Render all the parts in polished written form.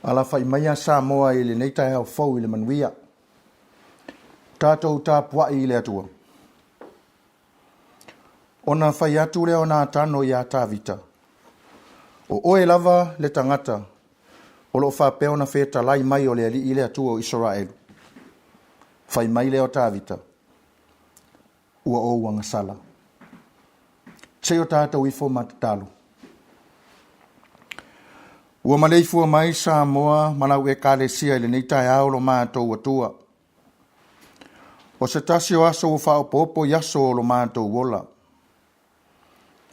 Alafai maia Samoa i lenei taeao fou i le manuia. Tatou tapuai i le Atua. Ona fai atu lea o Natano iā Tavita, O oe lava le tagata o lo o faapea ona fetalai mai o le Alii le Atua o Isaraelu. Fai mai lea o Tavita, Ua ou agasala. Se i o tatou ifo ma tatalo. Ua maleifua mai Samoa ma lau Ekalesia i lenei taeao lo matou Atua. O se tasi o aso ua faaopoopo i aso o lo matou ola.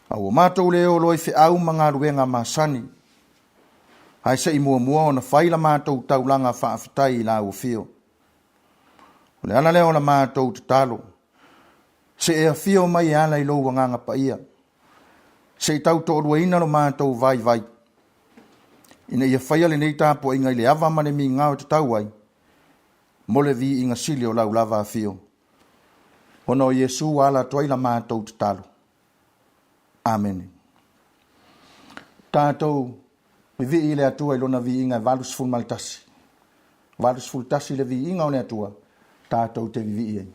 A ua matou le o loa i feau ma galuega masani, ae se i muamua ona fai la matou taulaga faafetai i lau afio. O le ala lea o la matou tatalo, se e afio mai e ala i lou agaga paia, se i tau toaluaina lo matou vaivai, ina ia faia lenei tapuaiga i le ava ma le migao e tatau ai, mo le viiga sili o lau lava afio. Ona o Iesu ua ala atu ai la matou tatalo. Amene. Tatou vivii i le Atua i lona viiga e 81. 81 le viiga o le Atua, tatou te vivii ai.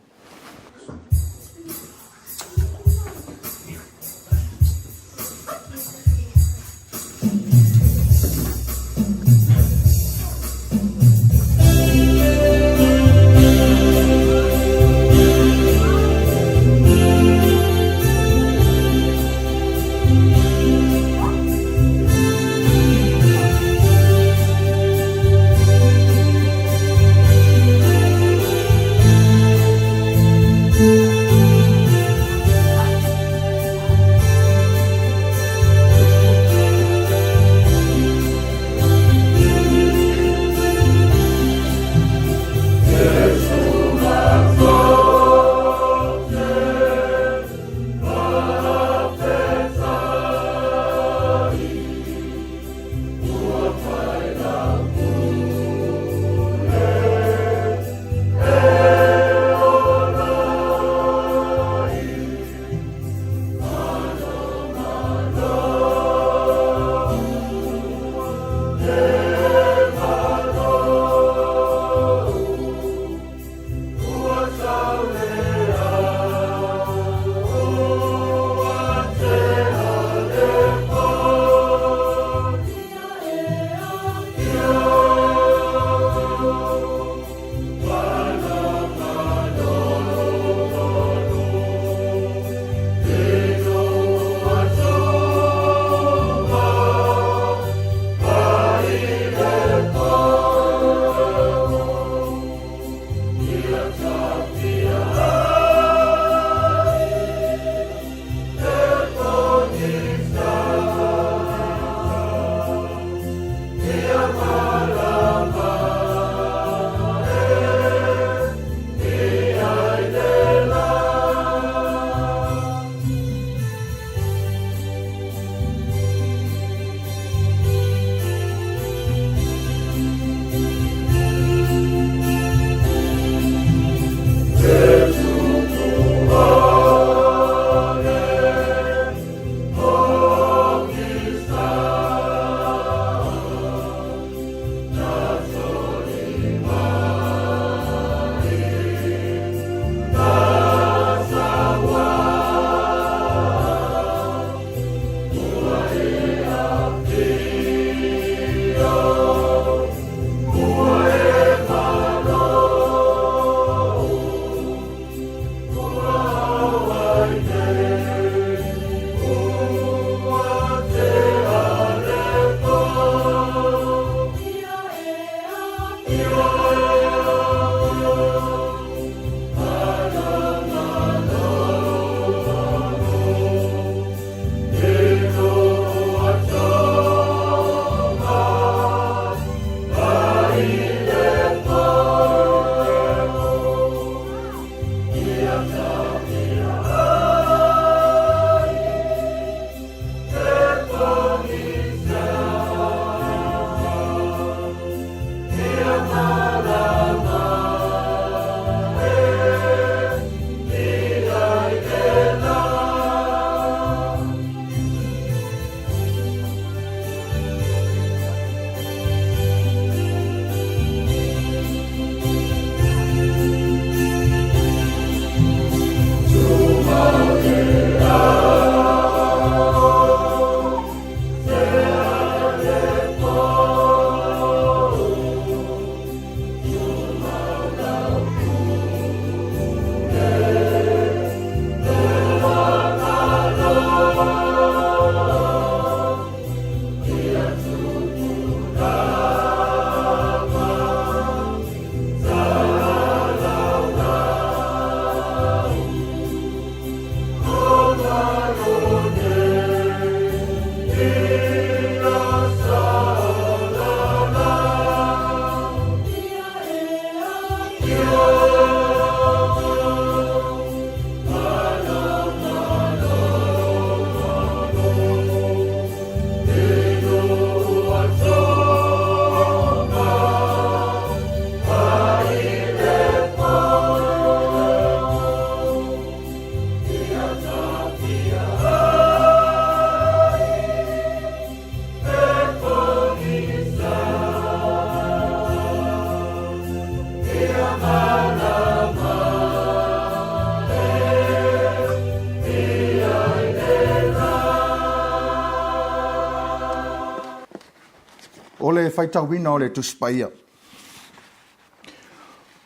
O le faitauina o le Tusi Paia.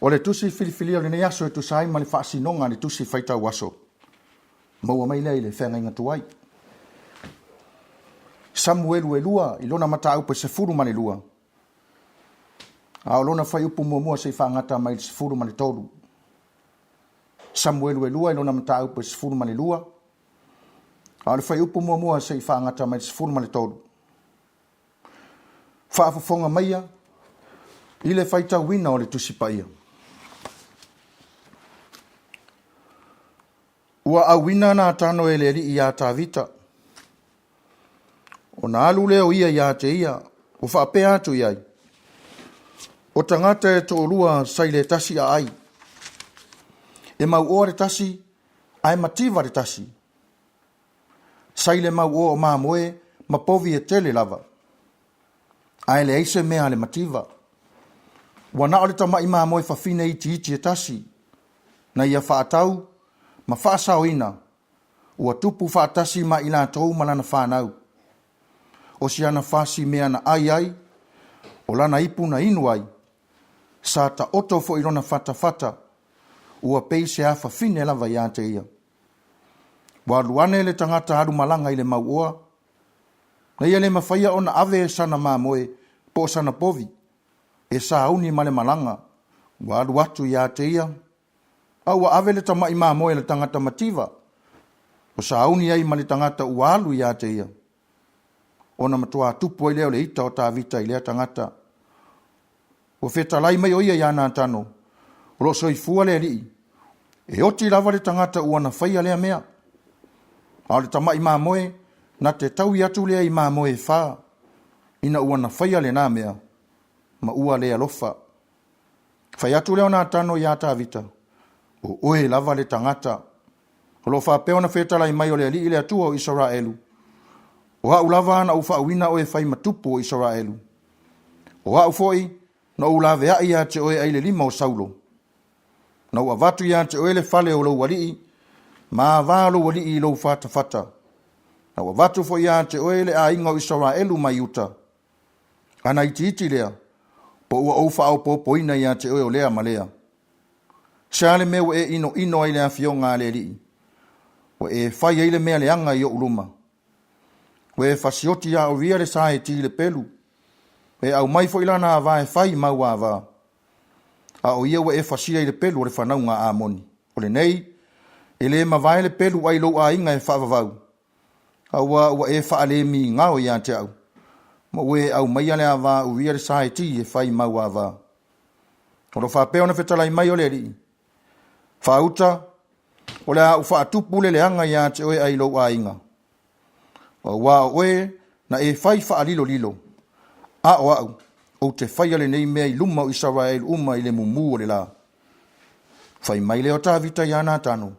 O le tusi filifilia o lenei aso e tusa ai ma le faasinoga a le tusi faitau aso, maua mai lea i le feagaiga tuai. Samuelu e lua i lona mataupu e 12, a o lona fuaiupu muamua se i faagata mai i le 13. Samuelu e lua i lona mataupu e 12, a o le fuaiupu muamua se i faagata mai i le 13. Faafofoga maia i le faitauina o le Tusi Paia. Ua auina Natano e le Alii iā Tavita. Ona alu lea o ia iā te ia, ua faapea atu i ai, O tagata e toalua sa i le tasi aai. E mauoa le tasi, ae mativa le tasi. Sa i le mauoa o mamoe ma povi e tele lava. Ae leai se mea a le mativa. Ua na o le tama'i mamoe fafine itiiti e tasi, na ia faatau ma faasaoina, ua tupu faatasi ma i latou ma lana fanau. O si ana fasi mea na ai ai, o lana ipu na inu ai, sa taoto foi lona fatafata, ua pei se afafine lava ia te ia. Ua alu ane le tagata alu malaga i le mauoa, na ia le mafaia ona ave sana mamoe po o sana povi e sauni ma le malaga, ua alu atu ia te ia, a ua ave le tama'i mamoe a le tagata mativa, ua sauni ai ma le tagata ua alu ia te ia. Ona matuā tupu ai lea o le ita o Tavita i lea tagata. Ua fetalai mai o ia iā Natano, o lo o soifua le Alii, e oti lava le tagata ua na faia lea mea. A o le tama'i mamoe, na te taui atu lea i mamoe e fa, ina ua na faia lenā mea, ma ua le alofa. Fai atu lea o Natano iā Tavita, O oe lava le tagata. O lo o faapea ona fetalai mai o le Alii le Atua o Isaraelu, O a'u lava na ou faauina oe e fai ma tupu o Isaraelu. O a'u foi na ou lavea'i ia te oe ai le lima o Saulo. Na ou avatu ia te oe le fale o lou alii, ma avā lou alii i lou fatafata. Na ou avatu foi ia te oe le aiga o Isaraelu ma Iuta. Ana itiiti lea, po ua ou faaopoopoina ia te oe o lea ma lea. Se a le mea ua e inoino ai i le afioga a le Alii? Ua e fai ai le mea leaga i oʻu luma. Ua e fasioti iā Uria le saeti i le pelu. Ua e aumai foi lana ava e fai mau ava. A o ia ua e fasia i le pelu o le fanauga a Amoni. O lenei, e le mavae le pelu ai lou aiga e faavavau, Aua ua e faalemigao ia te au, ma ua e aumaia le ava a Uria le Saeti e fai mau ava. O lo o faapea ona fetalai mai o le Alii, Faauta, o le a ou faatupu le leaga ia te oe ai lou aiga. Aua o oe na e fai faalilolilo, a o au, ou te faia lenei mea i luma o Isaraelu uma i le mumu o le lā. Fai mai lea o Tavita iā Natano,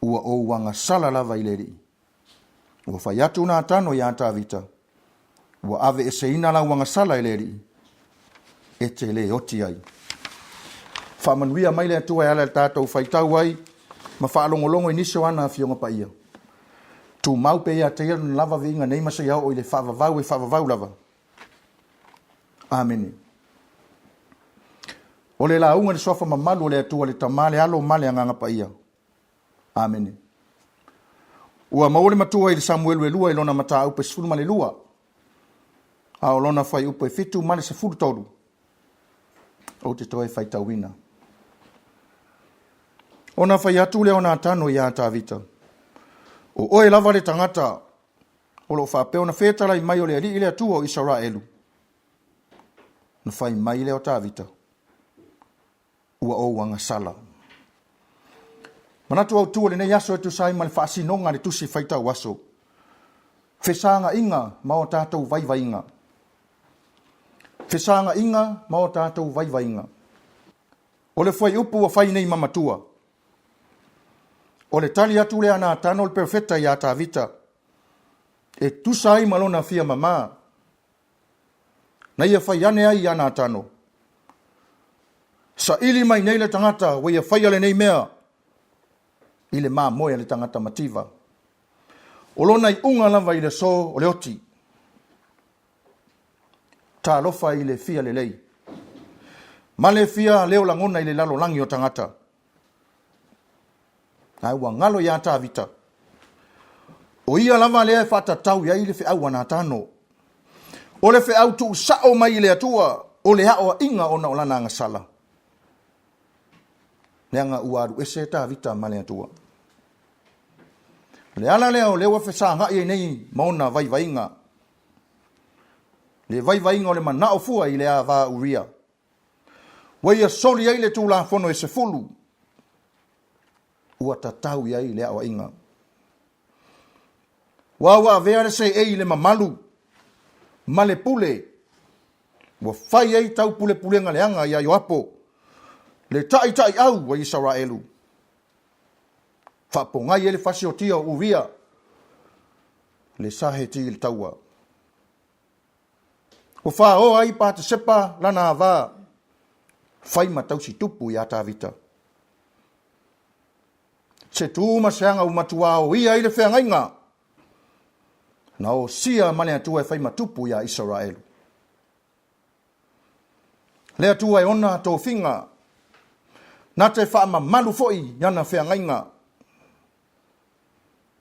Ua ou agasala lava i le Alii. Ua fai atu Natano iā Tavita, Ua aveeseina lau agasala e le Alii, e te lē oti ai. Faamanuia mai le Atua e ala i le tatou faitau ai ma faalogologo i nisi o ana Afioga Paia. Tumau pea ia te ia lona lava viiga nei ma seia oo i le faavavau e faavavau lava. Amene. O le lauga i le suafa mamalu o le Atua le Tama, le Alo ma le Agaga Paia. Amene. Ua maua le matua i le Samuelu e lua i lona mataupu e 12, a o lona fuaiupu e 7 ma le 13, ou te toe faitauina. Ona fai atu lea o Natano iā Tavita, O oe lava le tagata o lo o faapea ona fetalai mai o le Alii le Atua o Isaraelu. Na fai mai lea o Tavita, Ua ou agasala. Manatu autu o lenei aso e tusa ai ma le faasinoga a le tusi faitau aso, Fesaga'iga ma o tatou vaivaiga. Fesaga'iga ma o tatou vaivaiga. O le fuaiupu ua fai nei ma matua. O le tali atu lea a Natano le perofeta iā Tavita, e tusa ai ma lona fia mamā, na ia fai ane ai iā Natano, Saili mai nei le tagata ua ia faia lenei mea i le mamoe a le tagata mativa. O lona iuga lava i le aso o le oti. Talofa i le fia lelei ma le fia leo lagona i le lalolagi o tagata. Ae ua galo iā Tavita, o ia lava lea e faatatau i ai le feau a Natano. O le feau tuusao mai i le Atua, o le aoaiga ona o lana agasala. Leaga ua alu ese Tavita ma le Atua. O le ala lea o lea ua fesagai ai nei ma ona vaivaiga. Le vaivaiga o le manao fua i le ava Uria. Ua ia soli ai le Tulafono e 10, ua tatau i ai le aoaiga. Ua ua avea le seei i le mamalu ma le pule, ua fai ai taupulepulega leaga iā Ioapo, le taitaiau a Isaraelu. Faapogai ai le fasiotia o Uria, le Saheti i le taua. Ua faoa ai Patesepa lana ava, fai ma tausi tupu iā Tavita. Se tu ma se aga ua matuā oia ai le feagaiga na osia ma le Atua e fai ma tupu iā Isaraelu. Le Atua e ona tofiga, na te faamamalu foi i ana feagaiga.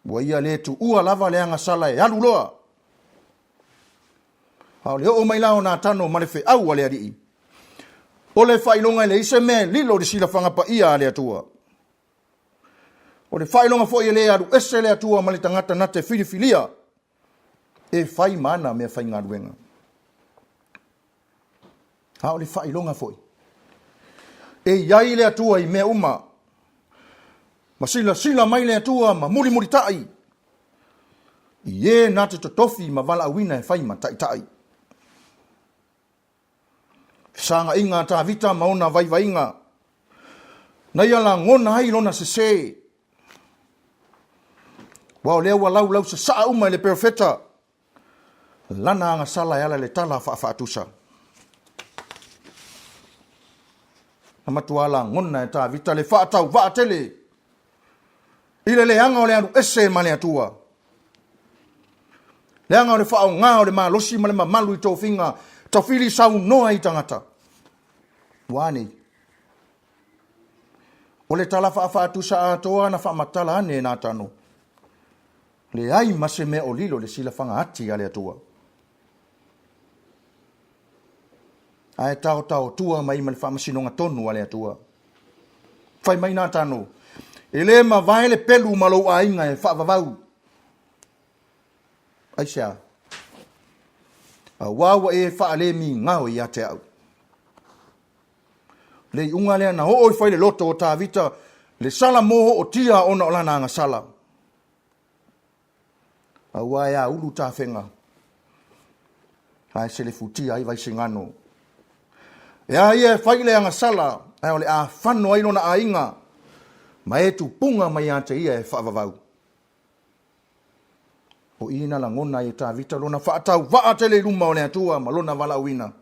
Ua ia le tuua lava le agasala e alu loa. A o le oo mai la o Natano ma le feau a le alii, o le faailoga e leai se mea e lilo i le silafaga paia a le Atua. O le faailoga foi e le alu ese le Atua ma le tagata na te filifilia e fai ma ana mea faigaluega. A o le faailoga foi, e i ai le Atua i mea uma, ma silasila mai le Atua ma mulimulitai i e na te totofi ma valaauina e fai ma taitai. Fesagaiga a Tavita ma ona vaivaiga, na ia lagona ai lona sesē. Ua o lea ua laulau sasaa uma i le perofeta lana agasala e ala i le tala faafaatusa. Na matua lagona e Tavita le faatauvaa tele i le leaga o le alu ese ma le Atua. Leaga o le faaaoga o le malosi ma le mamalu i tofiga tafili saunoa i tagata. Ua a nei? O le tala faafaatusa atoa na faamatala ane e Natano. Leai ma se mea o lilo i le silafaga ati a le Atua. Ae taotaotua mai ma le faamasinoga tonu a le Atua. Fai mai Natano, e le mavae le pelu ma lou aiga e faavavau. Aisea? Auā ua e faalemigao ia te au. Le iuga lea na oo ifo ai le loto o Tavita le salamo ootia ona o lana agasala. Auā e aulu tafega, ae selefutia ai vaisigano. E a ia e fai le agasala, ae o le a fano ai lona aiga, ma e tupuga mai ia te ia e faavavau. O i na lagona ai e Tavita lona faatauvaa tele i luma o le Atua ma lona valaauina.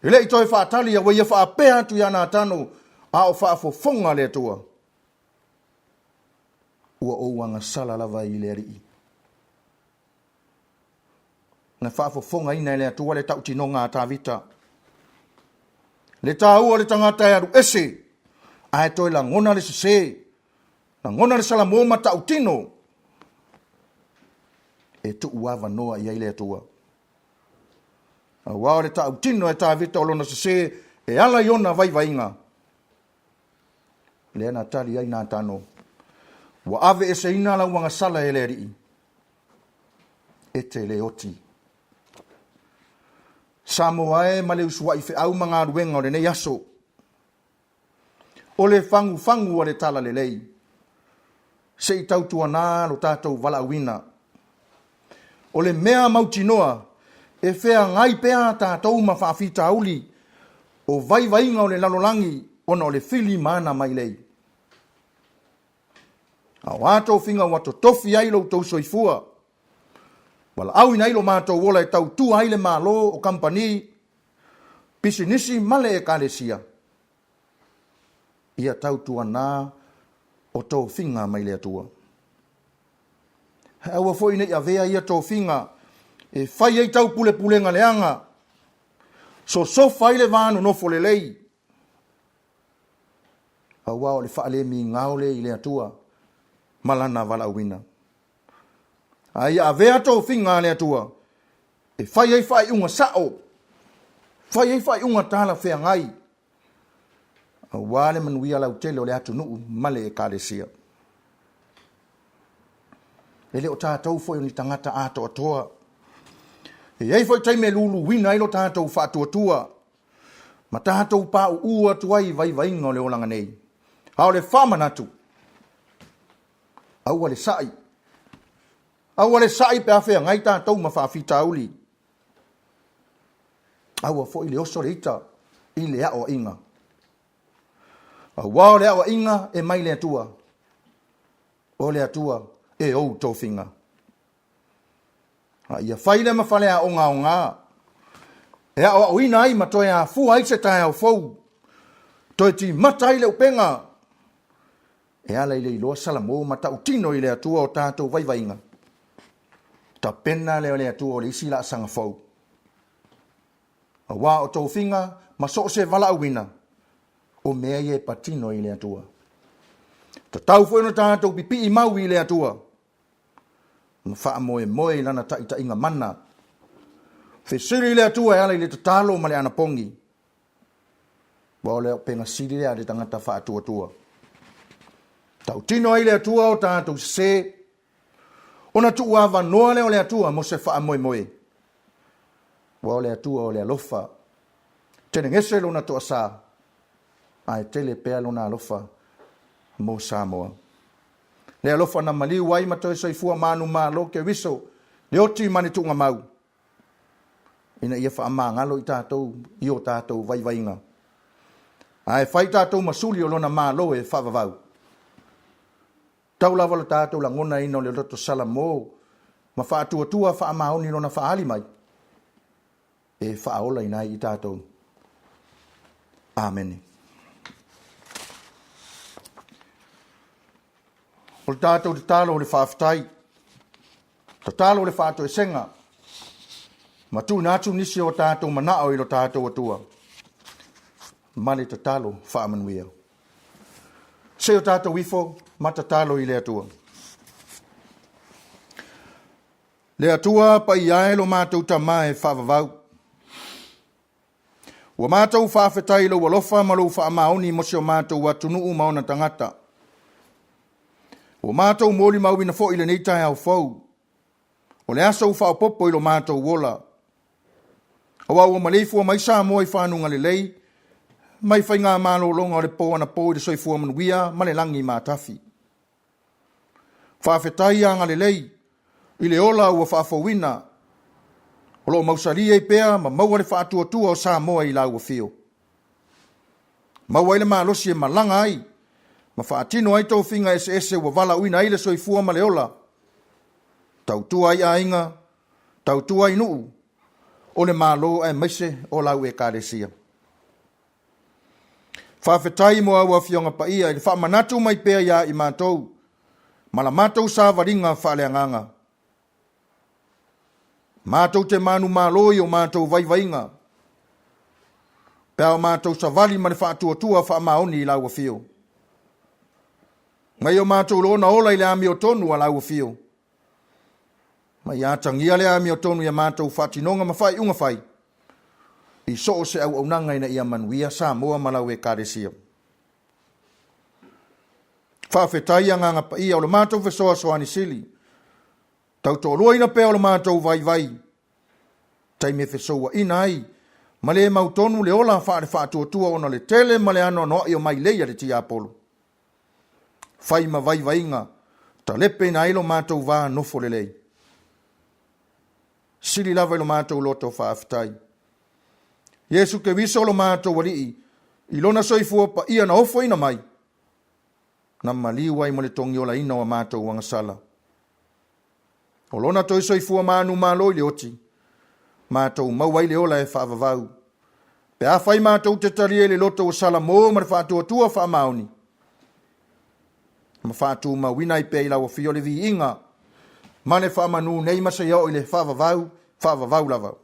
E le i toe faatali a ua ia faapea atu iā Natano a o faafofoga le Atua. Ua ou agasala lava i le Alii. Na faafofogaina e le Atua le tautinoga a Tavita. Le taua o le tagata e alu ese, ae toe lagona le sesē, lagona le salamo ma tautino e tuu avanoa i ai le Atua. Auā o le tautino e Tavita o lona sesē e ala i ona vaivaiga. Lea na tali ai Natano, Ua aveeseina lau agasala e le Alii, e te le oti. Samoa e ma le usuai feau ma galuega o lenei aso. O le fagufagu a le talalelei, se i tautuanā lo tatou valaauina. O le mea mautinoa, e feagai pea tatou ma faafitauli o vaivaiga o le lalolagi ona o le fili ma ana mailei. A o a tofiga ua totofi ai lo outou soifua, valaauina ai lo matou ola e tautua ai le Malo o kamupani, pisinisi ma le Ekalesia, ia tautuanā o tofiga mai le Atua. Ae aua foi ne i avea ia tofiga e fai ai taupulepulega leaga. Sosofa ai le va nonofo lelei. Aua o le faalemigao lea i le Atua ma lana valaauina. A ia avea tofiga a le Atua e fai ai faaiuga sao, fai ai faaiuga talafeagai, aua le manuia lautele o le atunuu ma le Ekalesia. E le o tatou foi o ni tagata atoatoa. E i ai foi taimi e luluina ai lo tatou faatuatua ma tatou pauu atu ai i vaivaiga o le olaga nei. A o le faamanatu, aua le sa'i, aua le sa'i pe a feagai tatou ma faafitauli. Aua foi le oso le ita i le aoaiga. Aua o le aoaiga e mai le Atua, o le Atua e ou tofiga. A ia fai lea ma faleaoga aoga e aoaoina ai ma toe afua ai se taeao fou, toe timata ai le upega e ala i le iloa salamo ma tautino i le Atua o tatou vaivaiga. Tapena lea o le Atua o le isi laasaga fou. Aua o tofiga ma so o se valaauina, o mea ia e patino i le Atua. Tatau foi ona tatou pipii mau i le Atua ma faamoemoe i lana taitaiga mana. Fesili i le Atua e ala i le tatalo ma le anapogi. Ua o le auupega sili lea a le tagata faatuatua. Tautino ai le Atua o tatou sesē, ona tuuavanoa lea o le Atua mo se faamoemoe. Ua o le Atua o le alofa, telegese lona toasā, ae tele pea lona alofa mo Samoa. Le alofa na maliu ai ma toe soifua manumalo Keriso, le oti ma le tuugamau, ina ia faamagalo i tatou i o tatou vaivaiga, ae fai tatou ma suli o lona Malo e faavavau. Tau lava lo tatou lagonaina o le loto salamo ma faatuatua faamaoni lona faaali mai e faaolaina ai i tatou. Amene. O le tatou tatalo o le faafetai, tatalo o le faatoesega, ma tuuina atu nisi o tatou manao i lo tatou Atua, ma le tatalo faamanuia. Se o tatou ifo ma tatalo i le Atua. Le Atua paia e lo matou Tama e faavavau. Ua matou faafetai i lou alofa ma lou faamaoni mo si o matou atunuu ma ona tagata. Ua matou molimauina foi lenei taeao fou, o le aso ua faaopoopo i lo matou ola. Aua ua maleifua mai Samoa i fanuga lelei, mai faigamalologa o le po anapo i le soifua manuia ma le lagi matafi. Faafetai agalelei i le ola ua faafouina, o lo o mausali ai pea ma maua le faatuatua o Samoa i lau afio. Maua ai le malosi e malaga ai ma faatino ai tofiga eseese ua valaauina ai le soifua ma le ola, tautua ai aiga, tautua ai nuu, o le Malo aemaise o lau Ekalesia. Faafetai mo au Afioga Paia i le faamanatu mai pea iā i matou ma la matou savaliga faaleagaga. Matou te manumalo i o matou vaivaiga, pe a o matou savali ma le faatuatua faamaoni i lau afio. Mai o matou lona ola i le amiotonu a lau afio. Ma ia atagia le amiotonu i a matou faatinoga ma faaiuga fai i so o se auaunaga ina ia manuia Samoa ma lau Ekalesia. Faafetai Agaga Paia o le matou fesoasoani sili, tautoaluaina pea o le matou vaivai, taimi e fesouaina ai ma le mautonu le ola faale-faatuatua ona o le tele ma le anoanoai o mailei a le tiapolo. Fai ma vaivaiga, talepeina ai lo matou va nofo lelei. Sili lava i lo matou loto faafetai. Iesu Keriso lo matou Alii, i lona soifua paia na ofoina mai, na maliu ai mo le togiolaina o a matou agasala. O lona toe soifua manumalo i le oti, matou maua ai le ola e faavavau. Pe afai matou te talia i le loto ua salamo ma le faatuatua faamaoni, ma faatumauina ai pea i lau afio le viiga ma le faamanu nei ma seia oo i le faavavau, faavavau lava.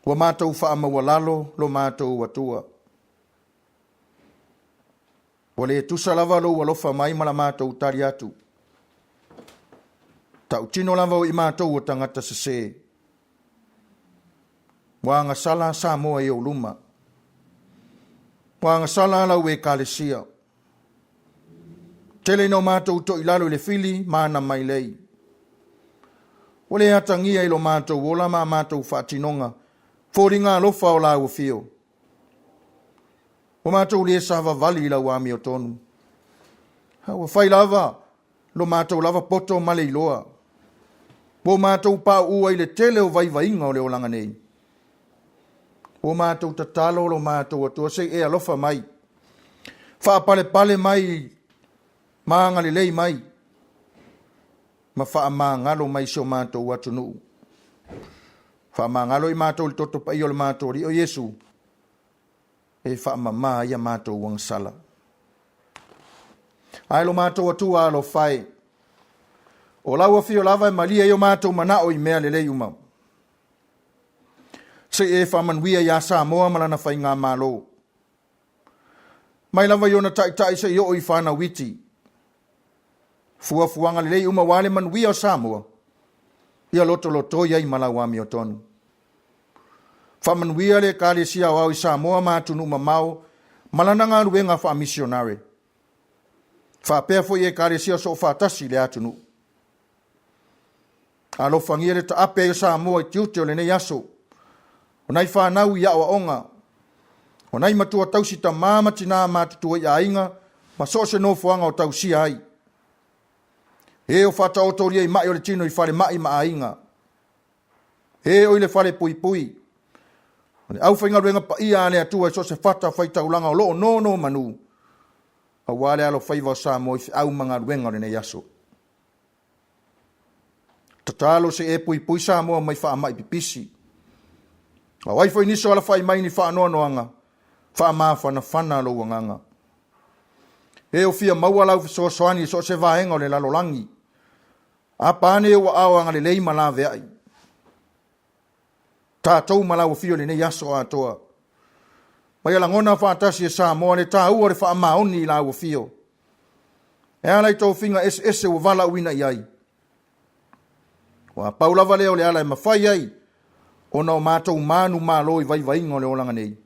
Ua matou faamaualalo lo matou Atua. Ua le tusa lava lou alofa mai ma la matou tali atu. Tautino lava o i matou o tagata sesē. Ua agasala Samoa i ou luma. Ua agasala lau Ekalesia. Tele ina o matou toilalo i le fili ma ana mailei. Ua le atagia i lo matou ola ma a matou faatinoga foliga alofa o lau afio. Ua matou le savavali i lau amiotonu. A ua fai lava lo matou lava poto ma le iloa. Ua matou pauu ai le tele o vaivaiga o le olaga nei. Ua matou tatalo lo matou Atua se i e alofa mai. Faapalepale mai ma agalelei mai ma faamagalo mai si o matou atunuu. Faamagalo i matou i le toto paia o le matou Alii o Iesu, e faamama ai a matou agasala. Ae lo matou Atua alofa e, o lau afio lava e malie ai o matou manao i mea lelei uma. Se i e faamanuia iā Samoa ma lana faigamalo. Mai lava i ona taitai seia oo i fanau iti. Fuafuaga lelei uma aua le manuia o Samoa, ia lotolotoi ai ma lau amiotonu. Faamanuia le Ekalesia Aoao i Samoa ma atunuu mamao ma lana galuega faamisionare. Faapea foi Ekalesia soofaatasi i le atunuu. Alofagia le taape ai o Samoa i tiute o lenei aso. O nai fanau i aoaoga, o nai matua tausi tamā ma tinā matutua i aiga ma so o se nofoaga o tausia ai. E o faataotolia i mai o le tino i falemai ma aiga. E o i le fale puipui. O le aufaigaluega paia a le Atua i so o se fata faitaulaga o lo o nonomanu, aua le alofaiva o Samoa i feau ma galuega o lenei aso. Tatalo se e puipui Samoa mai faamai pipisi. A o ai foi nisi o alafai mai ni faanoanoaga, faamafanafana lou agaga. E o fia maua lau fesoasoani i so o se vaega o le lalolagi. Apa ane i ou aao agalelei ma laveai. Tatou ma lau afio i lenei aso atoa. Ma ia lagona faatasi e Samoa le taua o le faamaoni i lau afio. E ala i tofiga eseese ua valaauina i ai. Ua pau lava lea o le ala e mafai ai ona o matou manumalo i vaivaiga o le olaga nei.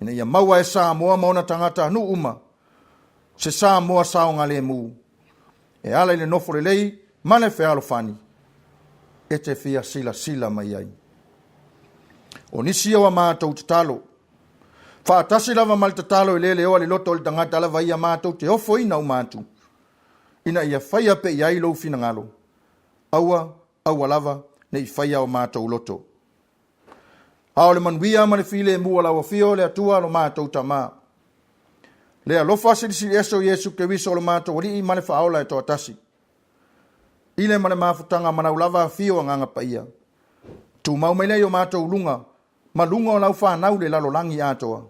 Ina ia maua e Samoa ma ona tagatanuu uma se Samoa saogalemu e ala i le nofo lelei ma le fealofani e te fia silasila mai ai. O nisi ia o a matou tatalo, faatasi lava ma le tatalo e leleoa le loto o le tagata lava ia matou te ofoina uma atu, ina ia faia pea i ai lou finagalo, aua, aua lava ne i faia o matou loto. A o le manuia ma le filemu o lau afio le Atua lo matou Tamā. Le alofa silisili ese o Iesu Keriso o lo matou Alii ma le Faaola e toatasi. I le ma le mafutaga ma lau lava afio Agaga Paia. Tumau mai lea i o matou luga ma luga o lau fanau le lalolagi atoa.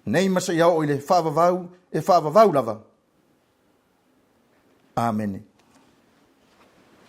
Nei ma seia oo i le faavavau e faavavau lava. Amene.